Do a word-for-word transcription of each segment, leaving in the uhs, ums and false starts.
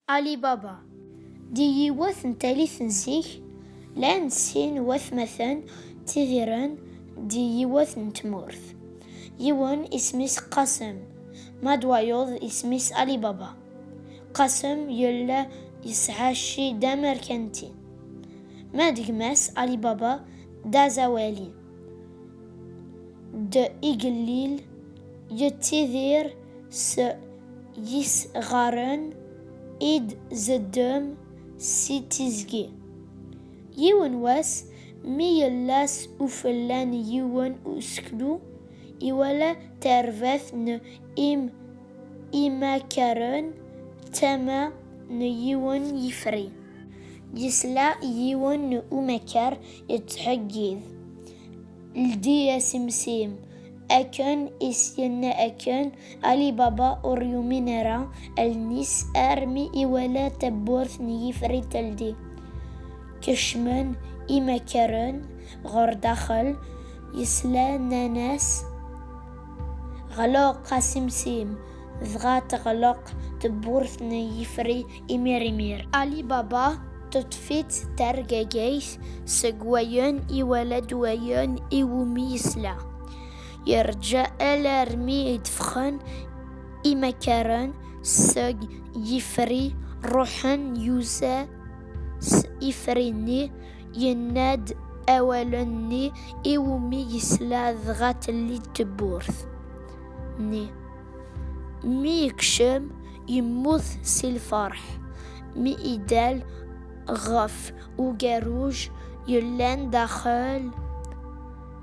Ali Baba. Di yiwet n tallit n zik, llan sin watmaten ttidiren di yiwet n tmurt. Yiwen isem-is Qasem, ma d wayeḍ isem-is Ali Baba. Qasem yella yesɛa cci d amerkanti, ma d gma-s Ali Baba d azawali. D igellil, yettidir s yisɣaren i d-zeddem si tizgi. Yiwen wass, mi yella s ufella n yiwen useklu, iwala tarbat n im-, imakaren tama n yiwen yifri. Yesla yiwen n umakar yettḥeggid: "Ldi asimsim." Akken i s-yenna akken, Ali Baba ur yumin ara allen-is armi iwala tawwurt n yifri teldi. Kecmen imakaren ɣer daxel, yesla nnan-as: "Ɣleq asimsim." Dɣa teɣleq tewwurt n yifri imir imir. Ali Baba teṭṭef-itt tergagayt seg wayen iwala d wayen iwumi yesla. Yerǧa alarmi i d-ffɣen imakaren seg yifri, ruḥen yusa s ifri-nni, yenna-d awalen-nni iwumi yesla, dɣa telli tewwurt-nni. Mi yekcem, yemmut si lferḥ. Mi idal ɣef ugerruj yellan daxel,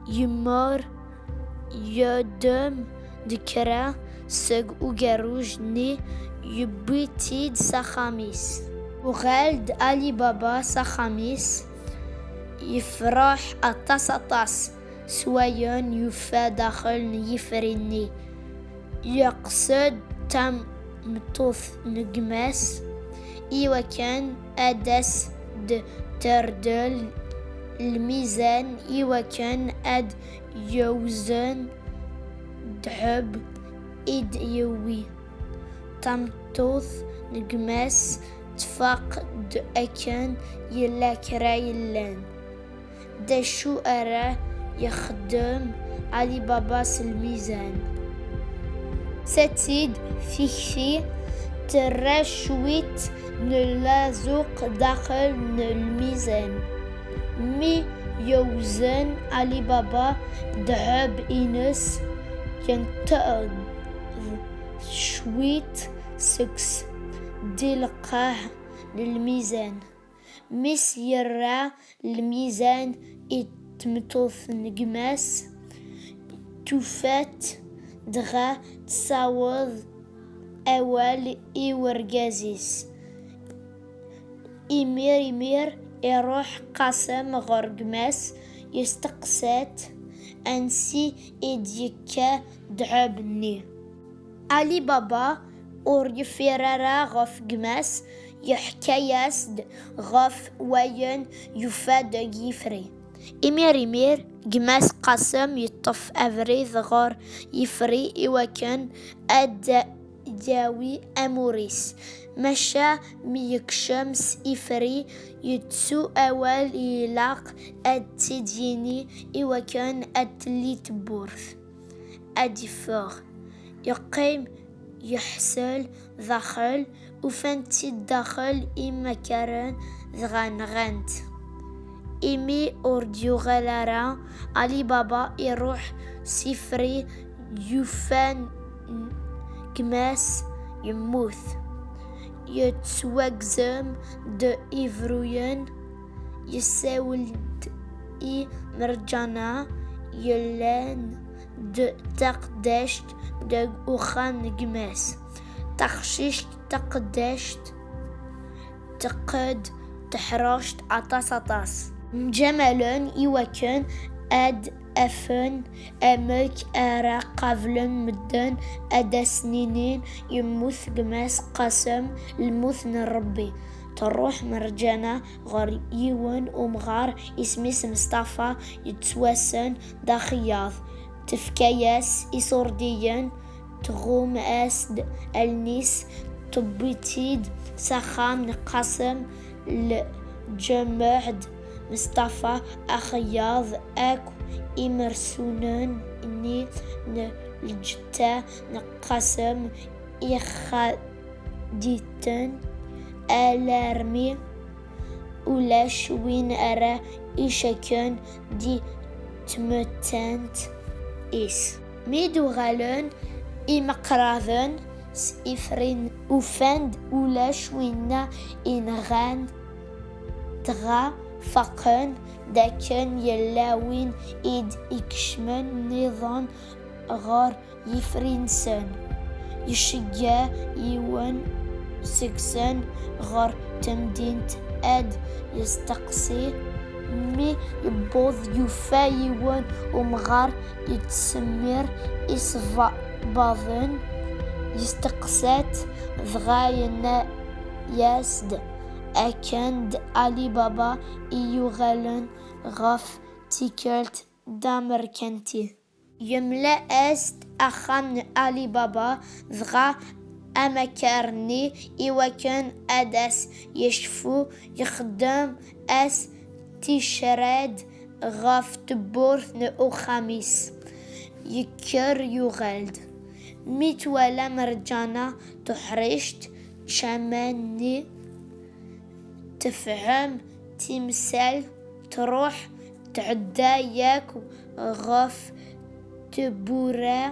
yemmer, yeddem-d kra seg ugerruj-nni, yewwi-tt-id s axxam-is. Yuɣal-d Ali Baba s axxam-is, yefreḥ aṭas, aṭas s wayen yufa daxel n yifri-nni. Yeqsed tameṭṭut n gma-s iwakken ad as-d-terdel lmizan, iwakken ad yewzen ddheb i d-yewwi. Tameṭṭut n gma-s tfaq-d akken yella kra yellan. D acu ara yexdem Ali Baba s lmizan? Sati-d tikti, terra cwiṭ n lazuq daxel n lmizan. Mi yewzen Ali Baba ddheb-ines, yenṭeḍ cwiṭ seg-s di lqaɛ n lmizan. Mi s-yerra lmizan i tmeṭṭut n gma-s, tufa-t dɣa tessaweḍ awal i urgaz-is. Imir imir iruḥ Qasem ɣer gma-s, yesteqsa-t ansi i d-yekka ddheb-nni. Ali Baba ur yeffir ara ɣef gma-s, yeḥka-yas-d ɣef wayen yufa deg yifri. Imir imir, gma-s Qasem yeṭṭef abrid ɣer yifri iwakken ad d-yawi amur-is. Maca mi yekcem s ifri, yettu awal ilaq ad tt-id-yini iwakken ad telli tewwurt. Ad iffeɣ. Yeqqim yeḥsel daxel, ufan-tt-id daxel imakaren dɣa nɣan-t. Imi ur d-yuɣal ara, Ali Baba iruḥ s ifri, yufan gma-s yemmut. Yettwagzem-d ibruyen, yessawel-d i Merǧana yellan d taqeddact deg uxxam n gma-s. Taqcict taqeddact teqqed teḥract aṭas aṭas. Mǧamalen iwakken ad afen amek ara qablen medden ad as-ninin yemmut gma-s Qasem, lmut n Rebbi. Truḥ Merǧana ɣer yiwen umɣar isem-is Meṣṭafa yettwassen d axeyyaḍ. Tefka-yas iṣurdiyen, tɣumm-as-d allen-is, tewwi-tt-id s axxam n Qasem Lǧameɛd Meṣṭafa Axeyyaḍ akk imersunen-nni n lǧetta n Qasem ixaḍ-iten alarmi ulac win ara icakken di tmettant-is. Mi d-uɣalen imeqraḍen s Ifrin, ufan-d ulac winna i nɣan, dɣa faqen dakken yella win i d-ikecmen nniḍen ɣer yifri-nsen. Iceggeɛ yiwen seg-sen ɣer temdint ad yesteqsi. Mi yewweḍ, yufa yiwen umɣar yettsemmiṛ isebbaḍen. Yesteqsa-t, dɣa yenna-yas-d akken d Ali Baba i yuɣalen ɣef tikkelt d amerkanti. Yemla-as-d axxam n Ali Baba, dɣa amakar-nni, iwakken ad as-yecfu, yexdem-as ticrad ɣef tewwurt n uxxam-is. Yekker yuɣal-d. Mi twala Merǧana Tuḥrict ččaman-nni, tefhem timsal, truḥ tɛedda yakk ɣef tewwura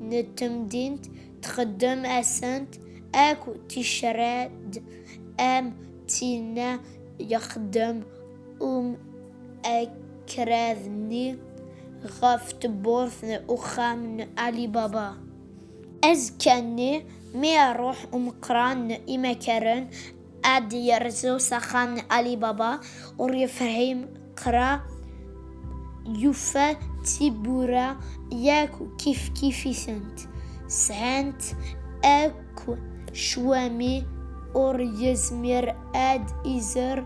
n temdint, txeddem-asent akk ticrad am tinna yexdem um akrad-nni ɣef tewwurt n uxxam n Ali Baba. Azekka-nni, mi iruḥ umeqqran n imakaren ad yerzu s axxam n Ali Baba, ur yefhim qra, yufa tiwwura yakk kifkif-itent, sɛant akk ccwami, ur yezmir ad iẓer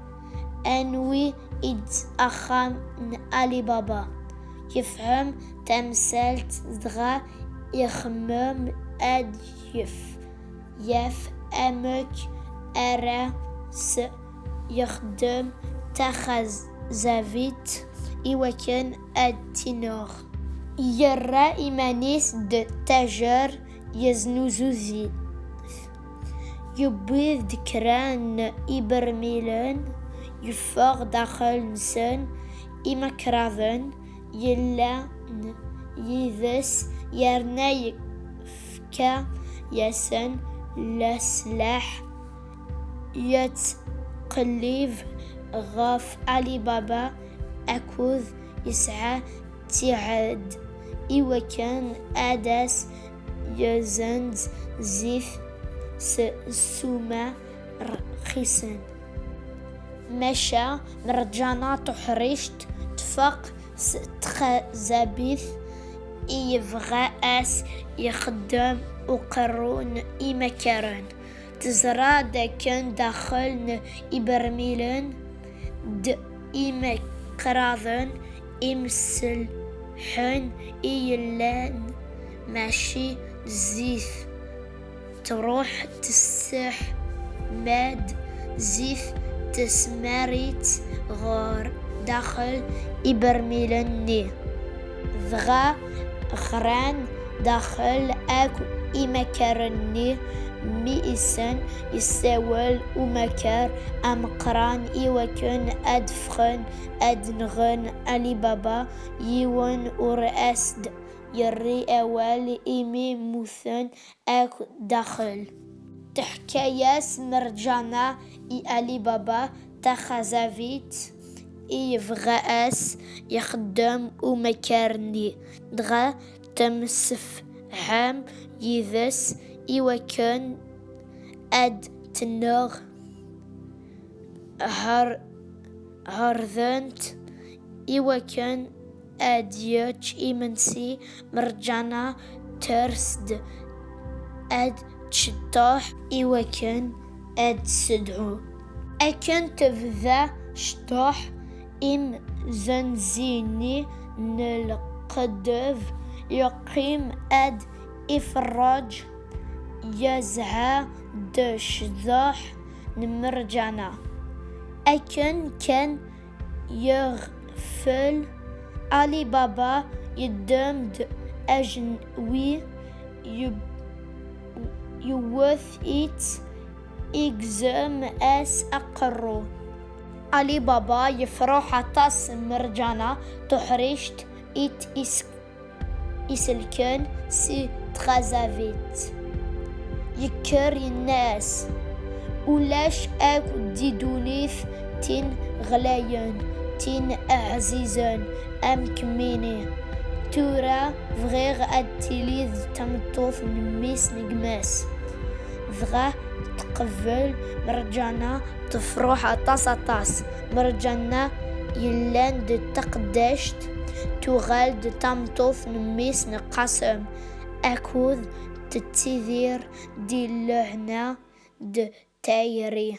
anwi i d axxam n Ali Baba. Yefhem tamsalt dɣa ixemmem ad yef-, yaf amek ara s-yexdem taxazabit iwakken ad tt-ineɣ. Yerra iman-is d ttajer yeznuzuyen. Yewwi-d kra n ibermilen, yeffeɣ daxel-nsen imakraḍen yellan yid-s, yerna yefka-yasen leslaḥ. Yettqellib ɣef Ali Baba akud yesɛa ttiɛad iwakken ad as-yezzenz zzit s ssuma rxisen. Maca Merǧana Tuḥrict tfaq s txazabit i yebɣa as-yexdem uqerru n imakaren. Teẓra dakken daxel n ibermilen d imekraḍen imselḥen i yellan, mačči d zzit. Truḥ tesseḥma-d zzit, tesmar-itt ɣer daxel ibermilen-nni. Dɣa ɣran daxel akk imakaren-nni. Mi issen, yessawel umakar ameqqran iwakken ad ffɣen ad nɣen Ali Baba. Yiwen ur as-d-yerri awal imi mmuten akk daxel. Teḥka-yas Merǧana i Ali Baba taxazabit i yebɣa as-yexdem umakar-nni, dɣa temsefham yid-s iwakken ad tenneɣ. Her-, herḍent iwakken ad yečč imensi. Merǧana ters-d ad tceṭṭeḥ iwakken ad tessedhu. Akken tebda cṭuḥ, imzenzi-nni n lqeddeb yeqqim ad iferreǧ, yezha-d ccḍeḥ n Merǧana. Akken kan yeɣfel, Ali Baba yeddem-d ajenwi, yewwet-itt, igzem-as aqerru. Ali Baba yefruḥ aṭas Merǧana, tuḥrict i t-iselken si txazabit. Yekker yenna-as: "Ulac akk di ddunit tin ɣlayen, tin ɛzizen am kemmini. Tura bɣiɣ ad tili d tameṭṭut n mmi-s n gma-s." Dɣa tqebbel Merǧana, tefruḥ aṭas aṭas. Merǧana yellan d taqeddact, tuɣal d tameṭṭut n mmi-s n Qasem, akud tettidir di lehna d tayri.